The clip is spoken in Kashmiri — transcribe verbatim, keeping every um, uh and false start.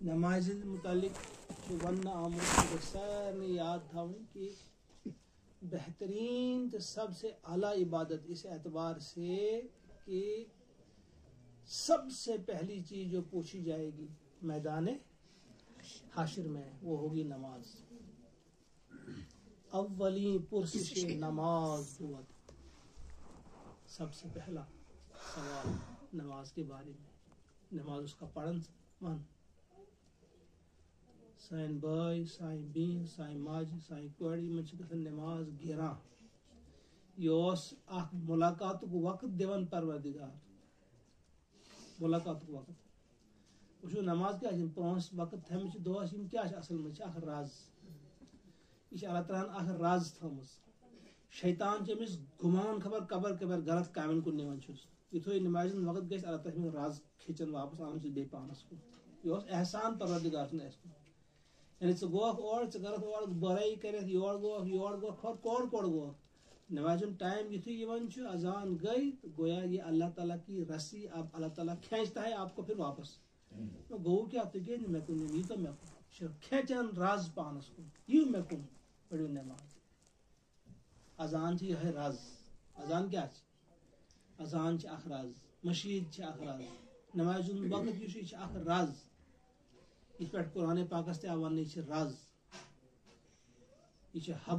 نمازِ ہٕنٛدِ مُتعلِق چھُ وننہٕ آمُت، یہِ گژھِ سارنٕے یاد تھاوٕنۍ کہِ بہترین تہٕ سب سے اعلیٰ عبادت اس اعتبار سے کہ سب سے پہلی چیز جو پوچھی جائے گی میدان حشر میں، وہ ہوگی نماز۔ اولین پرسش نماز بود۔ سب سے پہلا سوال نماز کے بارے میں، نماز اس کا پڑھن ون۔ سانہِ بٲے، سانہِ بیٚنہِ، سانہِ ماجہِ، سانہِ کورِ، یِمن چھِ گژھان نماز گِران۔ یہِ اوس اکھ ملاقاتُک وقت دِوان پروردگار۔ ملاقاتُک وقت۔ وٕچھِو، نماز کیٛاہ چھِ؟ یِم پانٛژھ وقت تھٲومٕتۍ چھِ دۄہس، یِم کیٛاہ چھِ اصل منٛز؟ چھِ اکھ رز۔ یہِ چھِ اللہ تعالیٰ ہن اکھ رز تھٲومٕژ۔ شیطان چھُ أمِس گُمان خبر کبر کبر غلط کامٮ۪ن کُن نِوان چھُس۔ یُتھُے نمازِ ہُنٛد وقت گژھِ، اللہ تعالیٰ چھُ أمِس رز کھِچان واپس، انان چھُس بیٚیہِ پانس کُن۔ یہِ اوس احسان پروردگار سُنٛد اَسہِ کُن۔ یعنی ژٕ گوکھ اورٕ، ژٕ کَرَکھ اورٕ بُرٲیی کٔرِتھ، یور گوکھ، یور گوکھ، خبر کور کور گوکھ۔ نمازِ ہُنٛد ٹایم یُتھُے یِوان چھُ، اذان گٔے، تہٕ گویا یہ اللہ تعالیٰ کی رسی، اب اللہ تعالیٰ کھینچتا ہے آپ کو پھر واپس۔ تو گوٚو کیٛاہ؟ تُہۍ کیٛازِ نہٕ مےٚ کُن یِوان؟ یی تو مےٚ کُن۔ چھِ کھینچان رز پانَس کُن، یِیِو مےٚ کُن، پٔرِو نماز۔ اذان چھِ یِہوٚے رز۔ اذان کیٛاہ چھِ؟ اذان چھِ اکھ رز، مشیٖد چھِ اکھ رز، نمازِ ہُنٛد وقت یُس چھُ، یہِ چھِ اکھ رز۔ یِتھ پٲٹھۍ قرآن پاکس تہِ آو وننہٕ، یہِ چھِ رز، یہِ چھِ حب